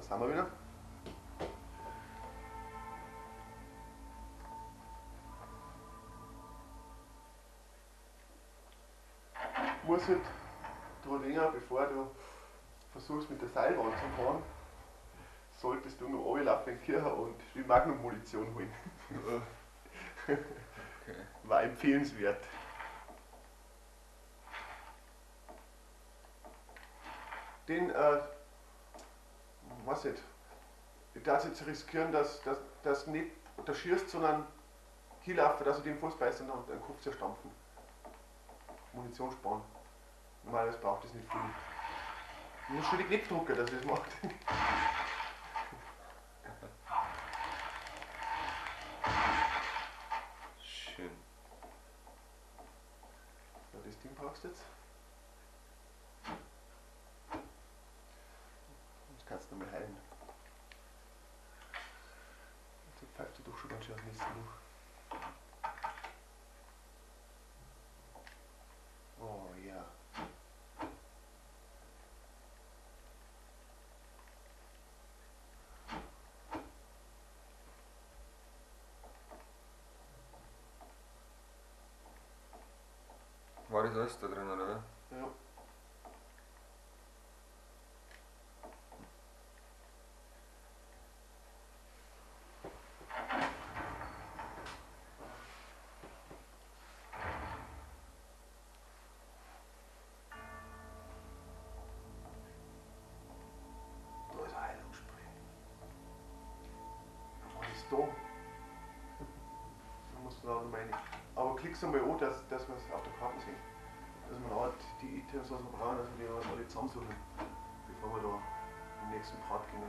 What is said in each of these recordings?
sind wir wieder. Muss halt dran denken, bevor du versuchst mit der Seilbahn zu fahren, solltest du noch runterlaufen in die Kirche und die Magnum-Munition holen. Okay. War empfehlenswert. Den, weiß nicht, ich darf jetzt riskieren, dass dass nicht da schießt, sondern hinlaufen, dass ich den Fuß beißt und dann den Kopf zerstampfen. Munition sparen. Normalerweise braucht das nicht viel. Ich muss schon die Knopf drücken, dass ich das macht. Schön. So, das Ding brauchst du jetzt. Das kannst du nochmal heilen. Jetzt pfeift du doch schon ganz schön aus dem nächsten Loch. Oh ja. War das alles da drin, oder? Ja. Da ist ein Heilungsspray. Was ist da? Da musst du da noch rein. Aber klick's einmal an, dass wir es auf der Karte sehen. Dass wir auch die Items, was wir brauchen, dass wir die alle zusammensuchen, bevor wir da im nächsten Part gehen.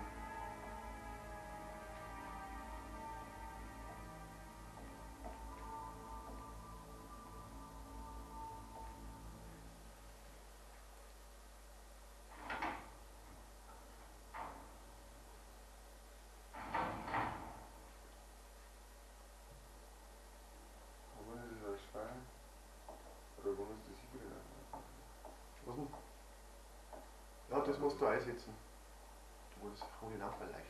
Was denn? Ja, das musst du einsetzen. Wo das rote Lampe leicht.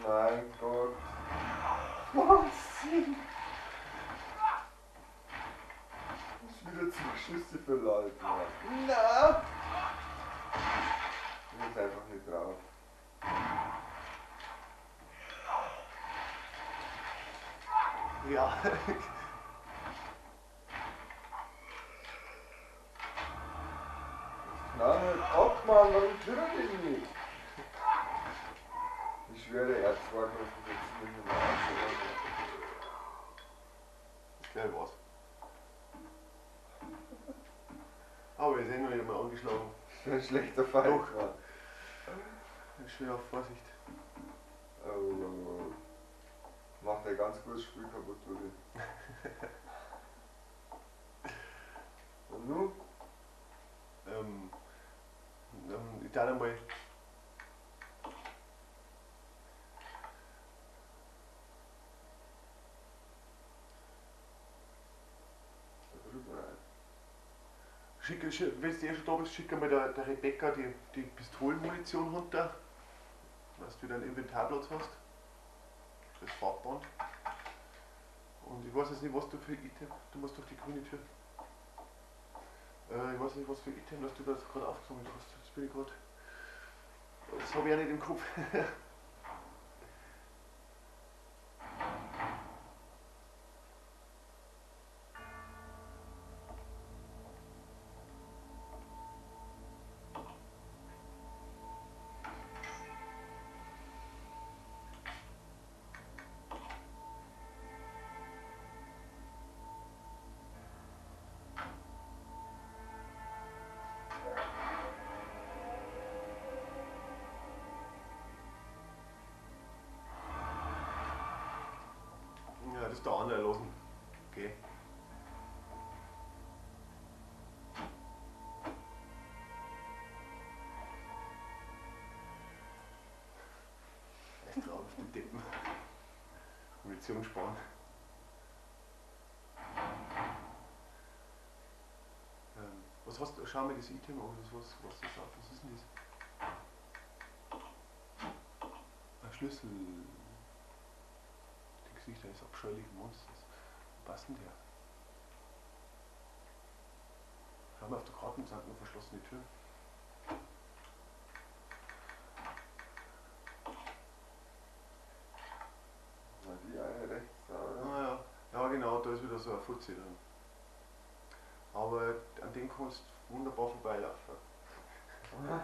Mein Gott. Was? Ich will wieder 2 Schüsse verladen. Na! Ich bin jetzt einfach nicht drauf. Ja. Nein, halt ab, Mann, warum tut er das nicht? Ich schwöre, er hat zwei Knochen jetzt nicht mehr auf. Das glaube ich war's. Aber wir sind noch nicht einmal angeschlagen. Das ist ein schlechter Fall. Doch. Ich schwöre auf Vorsicht. Oh, oh, oh. Macht ein ganz gutes Spiel kaputt, Rudi. Und nun? Ich darf einmal. Wenn du eh schon da bist, schick einmal der Rebecca die Pistolenmunition runter, dass du wieder einen Inventarplatz hast. Das Farbband. Und ich weiß jetzt nicht, was du für Item. Du musst durch die grüne Tür. Ich weiß nicht, was für Item, dass du das gerade aufgesammelt hast. Das bin ich gerade. Das habe ich auch nicht im Kopf. Ja, das ist der andere losen. Okay. Echt drauf auf die Deppen. Munition sparen. Was hast du? Schau mir das Item an, was ist das? Was ist denn das? Ein Schlüssel. Die Gesichter eines abscheulichen Monsters. Wo passt denn der? Schau mal auf der Karte, sind noch verschlossene Türen. War die eine rechts da, oder? Ah, ja. Ja, genau, da ist wieder so ein Fuzzi drin. Aber an dem kannst du wunderbar vorbeilaufen. Okay.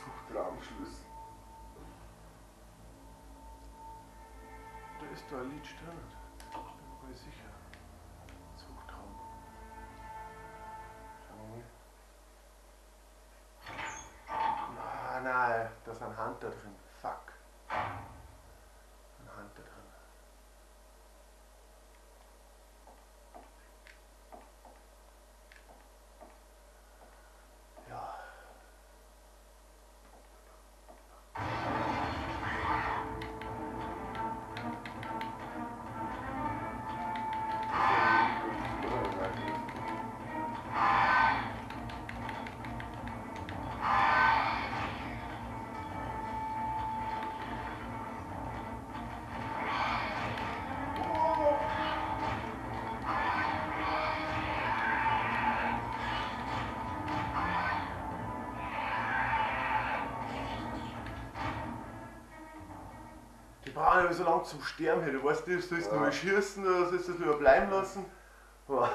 Zuchtraumschlüssel. Da ist da ein Leech drin. Bin mir gar nicht sicher. Zuchtraum. Schauen wir mal. Ah, nein, da ist ein Hunter drin. Fuck. Ein Hunter drin. Ja. Die brauchen ja so lange zum Sterben hier. Du weißt nicht, sollst du Ja. nur schießen oder sollst du es lieber bleiben lassen? Boah.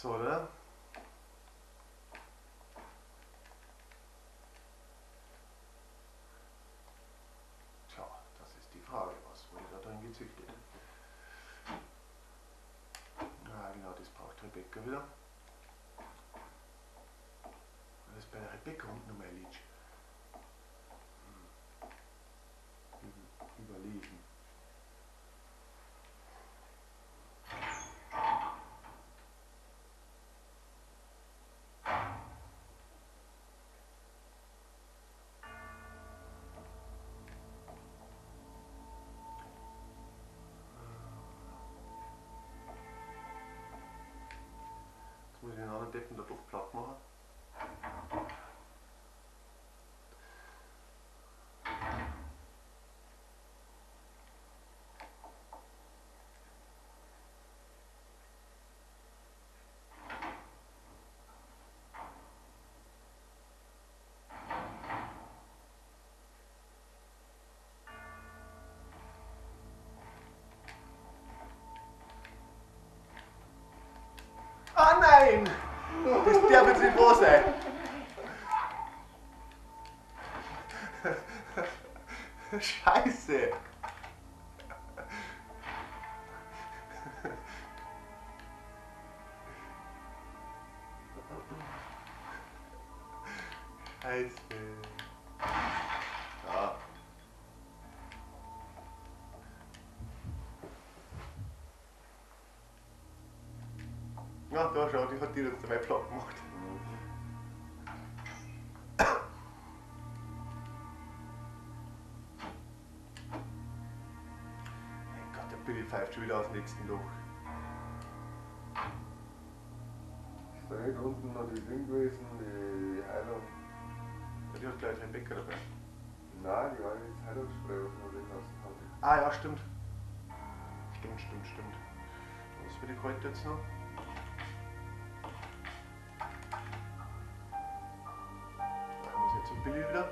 So, oder? Tja, das ist die Frage, was wurde da drin gezüchtet? Ah, genau, das braucht Rebecca wieder. Das ist bei der Rebecca unten nochmal ein Leech. Überlegen. Jetzt muss ich den anderen Deppen da doch platt machen. Ah nein! Das darf jetzt nicht wahr sein! Scheiße! Scheiße! Ja. Na, da schau, die hat die jetzt dabei platt gemacht. Mhm. Mein Gott, der Billy pfeift schon wieder aus dem nächsten Loch. Ist da nicht unten noch die Ding gewesen, die Heilung? Ja, die hat gleich Rebecca dabei. Nein, die war nicht das Heilungsspray, was wir drin lassen haben. Ah ja, stimmt. Stimmt, stimmt, stimmt. Was will ich heute jetzt noch? Da muss ich jetzt zum Billy wieder.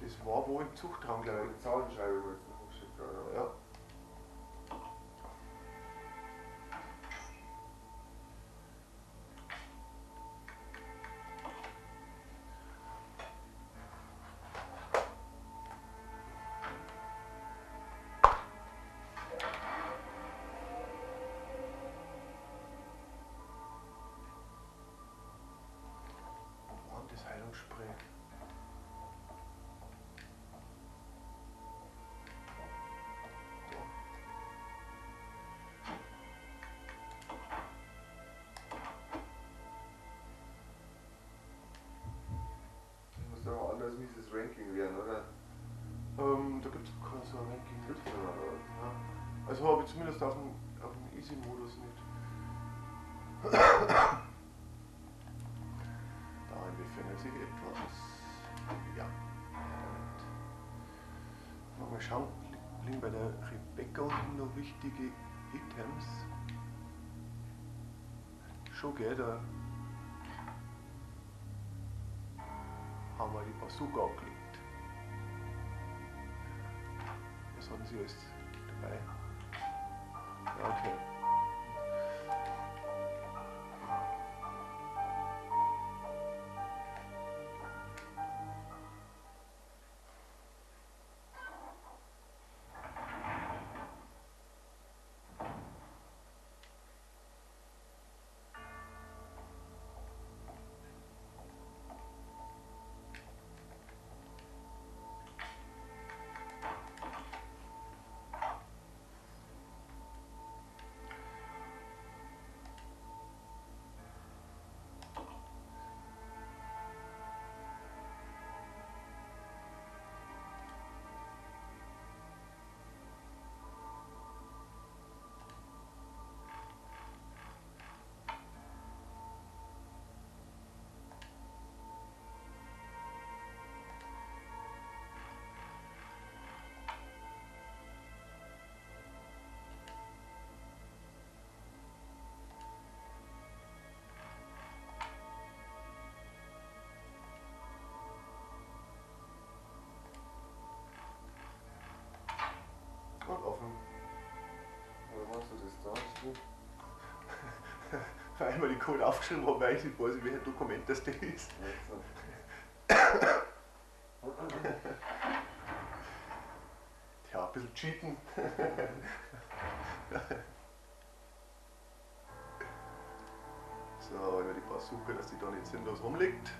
Das war wo im Zuchtraum, glaube ich. Die Zahlenscheibe wurde jetzt noch hochgeschickt, oder? Ja. Wo war denn das Heilungsspray? Das muss doch ein anderes mieses Ranking werden, oder? Da gibt es kein so ein Ranking. Gibt's noch, oder? Ja. Also habe ich zumindest auf dem Easy-Modus nicht. Darin befindet sich etwas. Ja, damit. Mal schauen, liegen bei der Rebecca unten noch wichtige Items. Schon, gell, da haben wir die Bazooka angelegt. Was hatten sie alles dabei? Ja, okay. Und offen. Warum machst du das da? Weil ich mir die Code aufgeschrieben habe, weil ich nicht weiß, welches Dokument das ist. Tja, ein bisschen cheaten. So, über die Bazooka, dass die da nicht sinnlos rumliegt.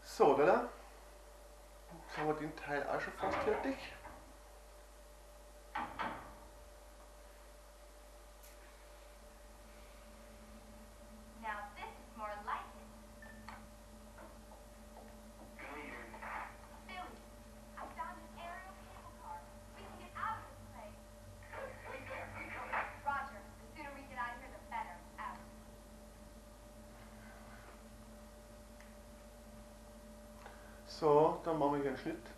So, oder? Jetzt haben wir den Teil auch schon fast fertig. Now this is more like it. Billy, I found an aerial cable car. We can get out of this place. Roger, the sooner we get out of here, the better. Out. So, dann machen wir hier einen Schnitt.